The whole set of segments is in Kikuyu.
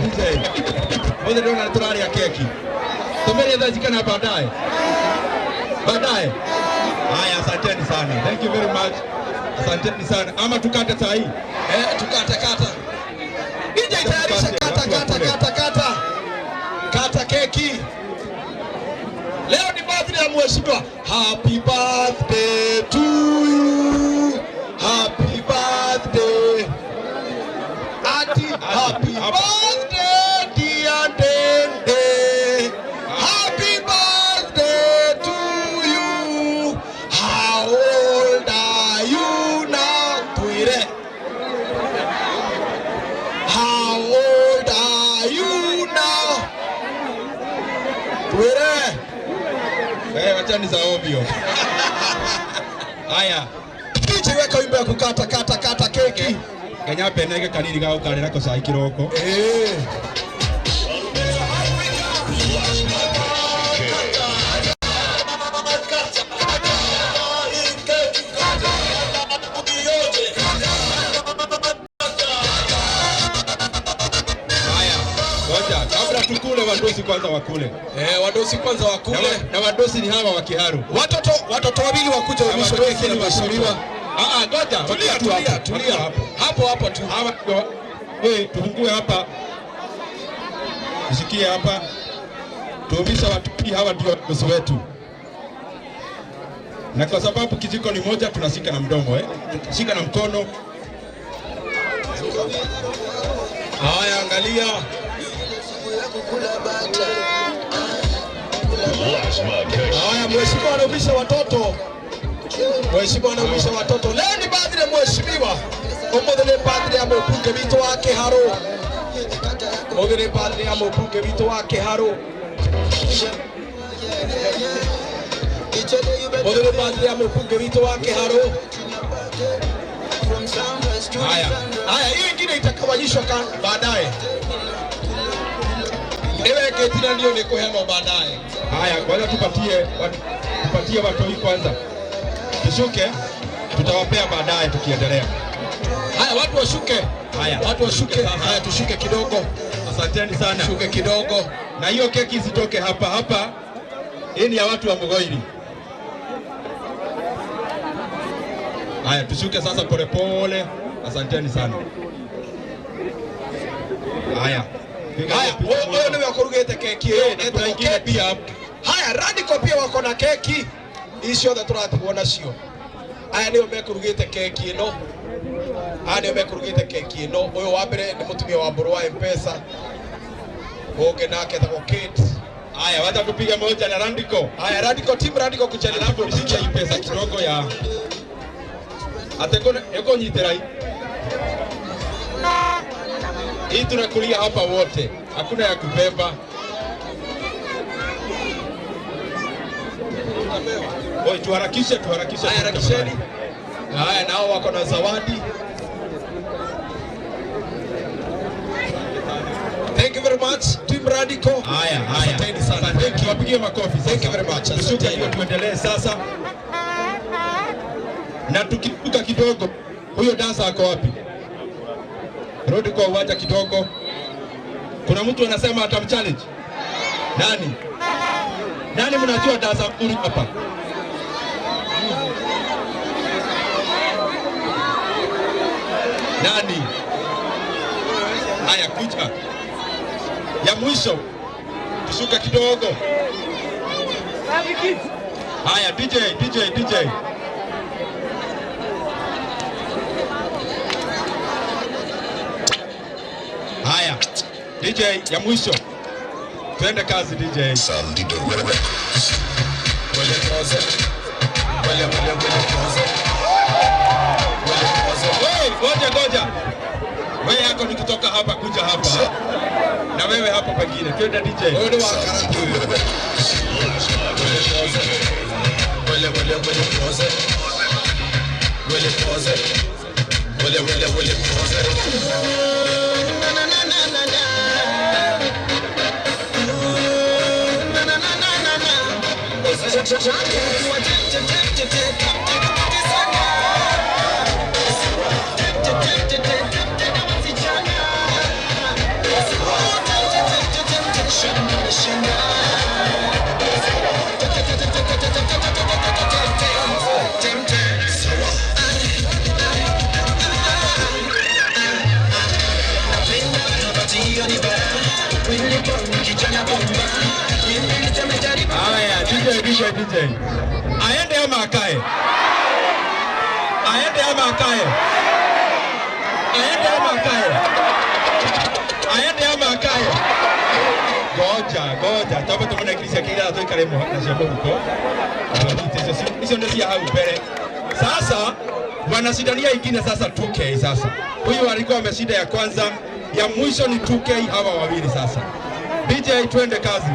DJ. Mothe ndona tũrarĩa keki. Tumerie thaa kana baadaye. Baadaye. Haya, asanteni sana. Thank you very much. Asanteni sana. Ama tukate saa hii. Eh, tukate kata. DJ tayarisha kata kata kata kata. Kata keki. Leo ni birthday ya mheshimiwa. Happy birthday to you. Happy birthday. Ati happy birthday dear Dende. Happy birthday to you. How old are you now? Tuire. How old are you now? Tuire. Eh, wachani za ovyo. Haya. DJ weka wimbo ya kukata kata kata keki. Kenya penege kanini ga ukarera ko sai kiroko. Eh. Haya. Ngoja, kabla tukule wadosi kwanza wakule. Eh, wadosi kwanza wakule. Na wadosi ni hawa wa Kiharu. Watoto wawili wakuja Na umishwe wadosi keki ni na mheshimiwa. Ah ah, ngoja. Tulia Wakia tu tulia hapo. tulia Wakia hapo. hapo hapo tu. Hawa ndio wewe tufungue hapa. Tusikie hapa. Tuumisha watu hawa ndio wadosi wetu. Na kwa sababu kijiko ni moja tunashika na mdomo eh. Shika na mkono. Haya, angalia. Haya, mheshimiwa anaumisha watoto. Mheshimiwa anaumisha watoto. Leo ni birthday mheshimiwa. Umuthi ni birthday ya mũmbunge witũ wa Kiharu. Umuthi ni birthday ya mũmbunge witũ wa Kiharu. Umuthi ni birthday ya mũmbunge witũ wa Kiharu. Haya. Haya, hiyo ingine itakawanyishwa baadaye. Iwe ketina ndio ni kuheanwo baadaye. Haya, kwanza tupatie watoi kwanza. Tushuke, tutawapea baadaye tukiendelea. Haya, watu washuke. Haya, watu washuke. tushuke sasa. Haya, tushuke kidogo. Asanteni sana. Shuke kidogo. Na hiyo keki isitoke hapa hapa. Hii ni ya watu wa Mugoiri. Haya, tushuke sasa polepole. Asanteni sana. Haya. Piga Haya, picha huyo moja. niwe akurugite keki hiyo. Na kuna ingine pia hapo. Haya, Radical pia wako na keki. Ici ciothe tũratigwo nacio. Aya nĩo mekurugĩte keki ĩno. Aya nĩo mekurugĩte keki ĩno. Ũyũ wa mbere nĩ mũtumia wa mbũrũ wa M-Pesa. Ũngĩ nake etagwo Kate. Haya, wacha tupige moja na Radical. Haya, Radical team Radical kujaribu Alafu nishike hii pesa kidogo ya Ateko eko nyitira hii. Hii tunakulia hapa wote. Hakuna ya kubeba. Oi, tuharakishe, tuharakishe. Haya, harakisheni. Haya, nao wako na zawadi. Thank you very much Team Radical. Haya, haya. Asanteni sana. Thank you. Wapigie makofi. Thank you very much. Tushuke Asanteni. hiyo tuendelee sasa. Na tukivuka kidogo, huyo dansa ako wapi? Rudi kwa uwanja kidogo. Kuna mtu anasema atamchallenge. Nani? Nani mnajua dansa mzuri hapa? Nani? Haya, kuja. Ya mwisho. Tushuka kidogo. Haya, DJ, DJ, DJ. Haya, DJ ya mwisho. Twende kazi DJ. Saldido Records. Wewe, ngoja ngoja. Wewe yako ni kutoka hapa kuja hapa. Na wewe hapo pengine. Twende DJ. Huyo ni wa karate huyo. Haya, DJ, DJ, DJ. Aende ama akae? Aende ama akae? Aende ama akae? Aende ama akae? Goja, goja. Twambe tumone Chris akĩira tũikare nacio mũhuko. Icio nĩ cia hau mbere. Sasa wanashindania ingine sasa 2K sasa. Huyu alikuwa ameshinda ya kwanza, ya mwisho ni 2K hawa wawili sasa. DJ, twende kazi.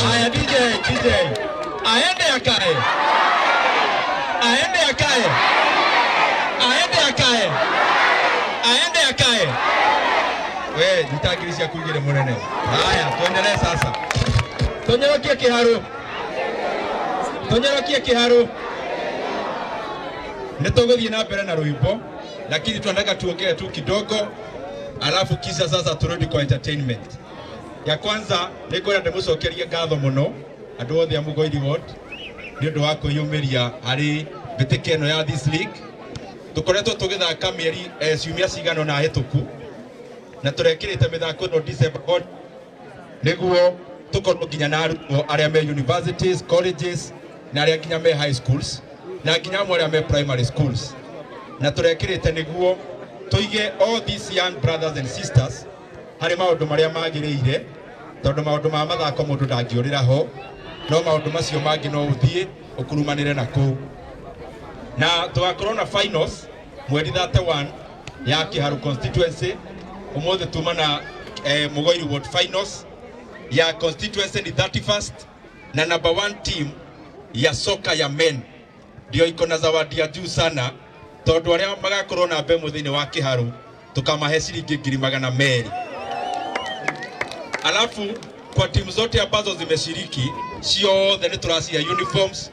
Haya, DJ, DJ. Aende akae. Aende akae. Aende akae. Aende akae. We, nitagiri cia kuigire munene. Haya, tuendelee sasa. Tonyorokie kiharu. Tonyorokie kiharu. Nĩ tũgũthiĩ na mbere na rwĩmbo, lakini tunataka tuongee tu kidogo, alafu kisha sasa turudi kwa entertainment. Ya kwanza nĩ ngwenda ndĩmũcokerie ngatho mũno andũ othe a Mugoiri Ward nĩ ũndũ wa kwĩyumĩria harĩ mbĩtĩka ĩno ya this league. Tũkoretwo tũgĩthaka mĩeri ciumia cigana ũna hĩtũku na tũrekĩrĩte mĩthako ĩno December nĩguo tũkorwo nginya na arutwo arĩa me universities, colleges na arĩa nginya me high schools na nginya amwe arĩa me primary schools, na tũrekĩrĩte nĩguo tũige all these young brothers and sisters harĩ maũndũ marĩa magĩrĩire, tondũ maũndũ ma mathako mũndũ ndangĩũrĩra ho, no maũndũ macio mangĩ no ũthiĩ ũkurumanĩre na kũu. Na tũgakorwo na finals mweri 31 ya Kiharu constituency. Ũmũthĩ tuma na Mugoiri Ward finals ya constituency ni 31st, na number 1 team ya soka ya men ndio iko na zawadi ya juu sana, tondũ arĩa magakorwo na mbemu thĩinĩ wa Kiharu tukamahe ciringi 200,000. Alafu kwa timu zote ambazo zimeshiriki ciothe nĩ tũracihe uniforms,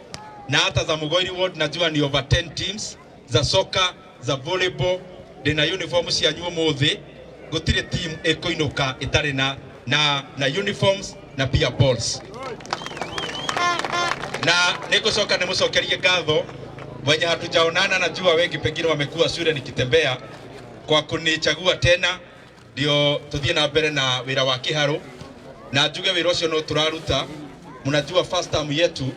na hata za Mugoiri Ward najua ni over 10 teams za soka, za volleyball, ndĩna uniform cianyu ũmũthĩ. Gũtirĩ team ĩkũinũka ĩtarĩ na uniforms na pia balls. Na nĩngũcoka nĩmũcokerie ngatho wenye hatujaonana, najua wengi pengine wamekuwa shule nikitembea, kwa kunichagua tena ndio tuthiĩ na mbere na wĩra wa Kiharu. Na njuge wĩra ũcio no tũraruta. Mnajua first term yetu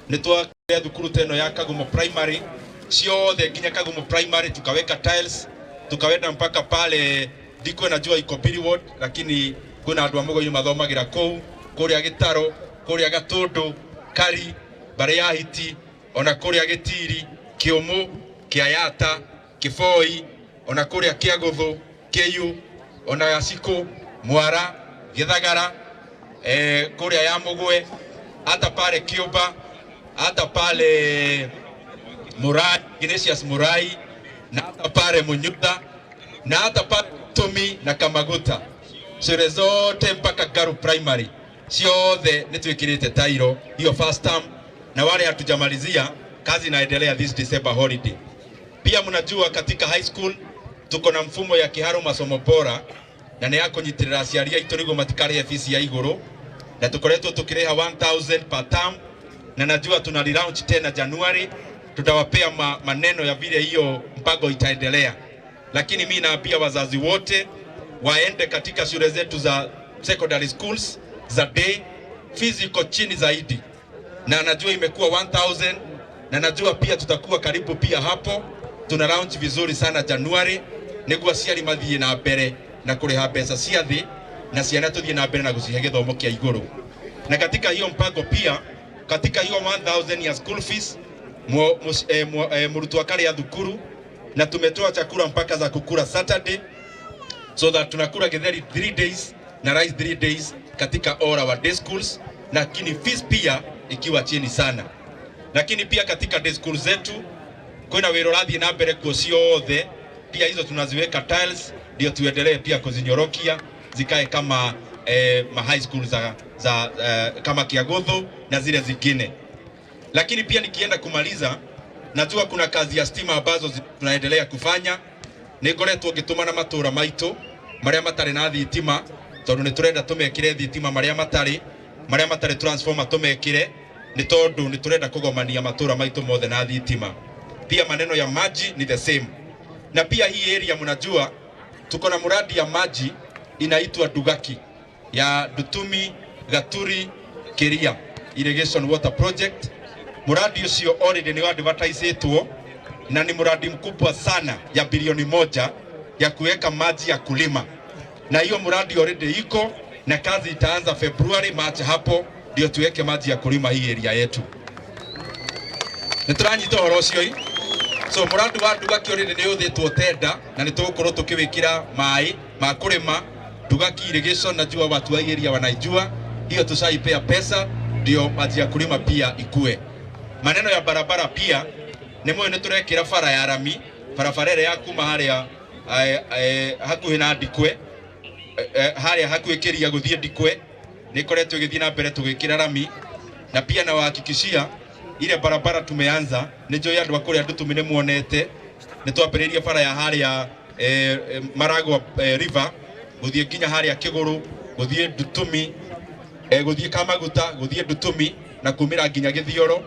nĩ twakire thukuru ta ĩno ya Kagumo Primary ciothe, nginya Kagumo Primary tukaweka tiles, tukawenda mpaka pale ndikwe, najua iko Biri Ward, lakini kwĩna andũ a Mugoiri mathomagĩra kũu, kũrĩa Gĩtaro, kũrĩa Gatũndũ, Kari, Mbare ya Hiti, ona kũrĩa Gĩtiri, Kĩũmũ, Kĩayata, Kĩboi, ona kũrĩa Kĩagũthũ, Kĩyu, ona Gacikũ, Mwara, Gĩthagara, kũrĩa ya Mũgwe, hata pale Kĩũmba, hata pale Murai, Ignatius Murai, na hata pale Munyutha, na hata pale Tumi na Kamaguta, shule zote mpaka Garu Primary ciothe nĩ twĩkĩrĩte tairo hiyo first term, na wale hatujamalizia kazi inaendelea this December holiday. Pia mnajua katika high school tuko na mfumo ya Kiharu masomo bora, na nĩ ya kũnyitĩrĩra aciari aitũ nĩguo matikarĩhe fees ya igũrũ, na tukoretwo tukĩrĩha 1000 per term, na najua tuna relaunch tena Januari, tutawapea maneno ya vile hiyo mpango itaendelea. Lakini mi naambia wazazi wote waende katika shule zetu za secondary schools za day, fees iko chini zaidi, na najua imekuwa 1000, na najua pia tutakuwa karibu pia hapo. Tuna launch vizuri sana Januari niguo aciari mathie na mbere na kuriha mbeca cia thi, na ciana tuthie na mbere na gucihe githomo kia iguru. Na katika hiyo mpango pia, katika hiyo 1000 ya school fees, murutwo akarĩa thukuru, na tumetoa chakula mpaka za kukula Saturday, so that tunakula githeri 3 days na rice 3 days katika all our day schools, lakini fees pia ikiwa chini sana. Lakini pia katika day school zetu Kwina wĩra ũrathiĩ na mbere kuo ciothe, pia hizo tunaziweka tiles ndio tuendelee pia kuzinyorokia zikae kama ma high school za kama Kiaguthu na zile zingine. Lakini pia nikienda kumaliza, najua kuna kazi ya stima ambazo tunaendelea kufanya. Nĩ ngoretwo ngĩtũmana matũra maitũ marĩa matarĩ na thitima, tondũ nĩ tũrenda tũmekĩre thitima marĩa matarĩ transformer tũmekĩre, nĩ tondũ nĩ tũrenda kũgomania matũra maitũ mothe na thitima. Pia maneno ya maji ni the same. Na pia hii area mnajua tuko na mradi ya maji inaitwa Dugaki ya Dutumi Gaturi Kiria Irrigation Water Project. Mradi ucio already ni advertisetwo na ni mradi mkubwa sana ya bilioni 1 ya kuweka maji ya kulima, na hiyo mradi already iko na kazi itaanza February March, hapo ndio tuweke maji ya kulima hii area yetu. Nĩ tũranyita ũhoro ũcio ĩ? So mradi wa Ndugaki already nĩ ũthĩtwo tenda na nĩ tũgũkorwo tũkĩwĩkĩra maĩ ma kũrĩma. Ndugaki Irrigation, najua watu wa hii area wanaijua hiyo, tushaipea pesa ndio maji ya kulima pia ikue. Maneno ya barabara pia nĩ mũĩ nĩ tũrekĩra bara ya rami, barabara ĩrĩa ya kuma harĩa hakuhĩ na Ndikwe, harĩa hakuhĩ kĩria gũthiĩ Ndikwe, nĩ ĩkoretwo ĩgĩthiĩ na mbere tũgĩkĩra rami. Na pia nawahakikishia ile barabara tumeanza, nĩ njũĩ andũ a kũrĩa Ndutumi nĩ muonete nĩ twambĩrĩirie bara ya harĩa Maragwa River gũthiĩ nginya harĩa Kĩgũrũ, gũthiĩ Ndutumi, gũthiĩ Kamaguta, gũthiĩ Ndutumi na kumĩra nginya Gĩthioro.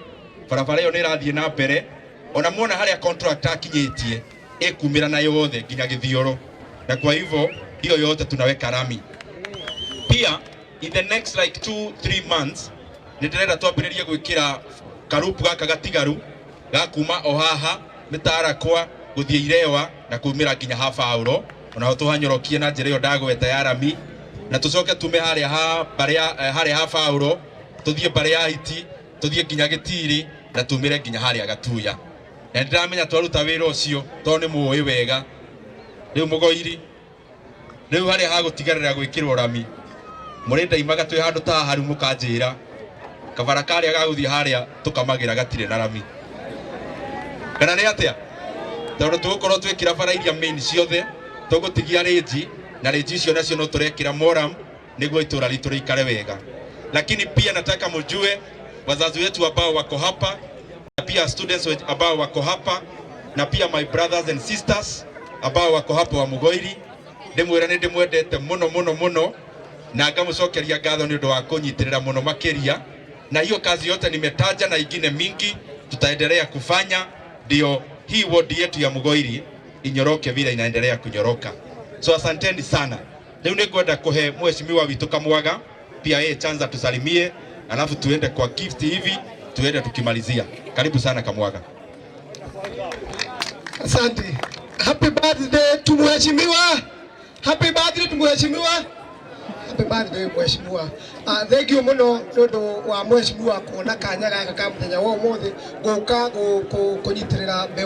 Barabara ĩyo nĩ ĩrathiĩ na mbere, ona muona harĩa contractor akinyĩtie ĩkumĩra na yothe nginya Gĩthioro, na kwa hivyo hiyo yote tunaweka rami. Pia in the next like 2-3 months nĩ ndĩrenda twambĩrĩrie gwĩkĩra karupu gaka gatigaru ga kuma o haha mĩtarakwa gũthiĩ Irewa na kumĩra nginya ha Baũro, onaho tũhanyorokie na njĩra ĩyo ndagweta ya rami, na tũcoke tume harĩa ha mbarĩ ya harĩa ha Baũro tũthiĩ mbarĩ ya Hiti, tũthiĩ nginya Gĩtiri na tumĩre nginya harĩa Gatuya. Na nĩndĩramenya twaruta wĩra ũcio, tondũ nĩ mũĩ wega rĩu mũgoiri rĩu harĩa hagũtigarĩra gwĩkĩrwo rami, mũrĩ ndaimaga twĩ handũ ta haha rĩu mũkanjĩra kabara karĩa gagũthiĩ harĩa tũkamagĩra gatirĩ na rami kana nĩ atĩa, tondũ tũgũkorwo twĩkĩra bara iria main ciothe, tũgũtigia rĩnji na rĩnji icio nacio no tũrekĩra moram nĩguo itũra ritũ rĩikare wega. Lakini pia nataka mjue wazazi wetu ambao wako hapa na pia students ambao wako hapa na pia my brothers and sisters ambao wako hapa wa Mugoiri, ndĩmwĩra nĩ ndĩmwendete mũno mũno mũno na ngamũcokeria ngatho nĩ ũndũ wa kũnyitĩrĩra mũno makĩria. Na hiyo kazi yote nimetaja na ingine mingi tutaendelea kufanya ndio hii wodi yetu ya Mugoiri inyoroke vile inaendelea kunyoroka. So asanteni sana. Rĩu nĩ ngwenda kũhe mheshimiwa witũ Kamwaga pia yeye chance tusalimie, alafu tuende kwa gift hivi tuende tukimalizia. Karibu sana Kamwaga. Asante. Happy birthday to mheshimiwa. Happy birthday to mheshimiwa. Happy birthday mheshimiwa. Thank you muno nĩ ũndũ wa mheshimiwa kuona kanya gaka ka mũthenya wa ũmũthĩ gũka kũnyitĩrĩra mbeũ.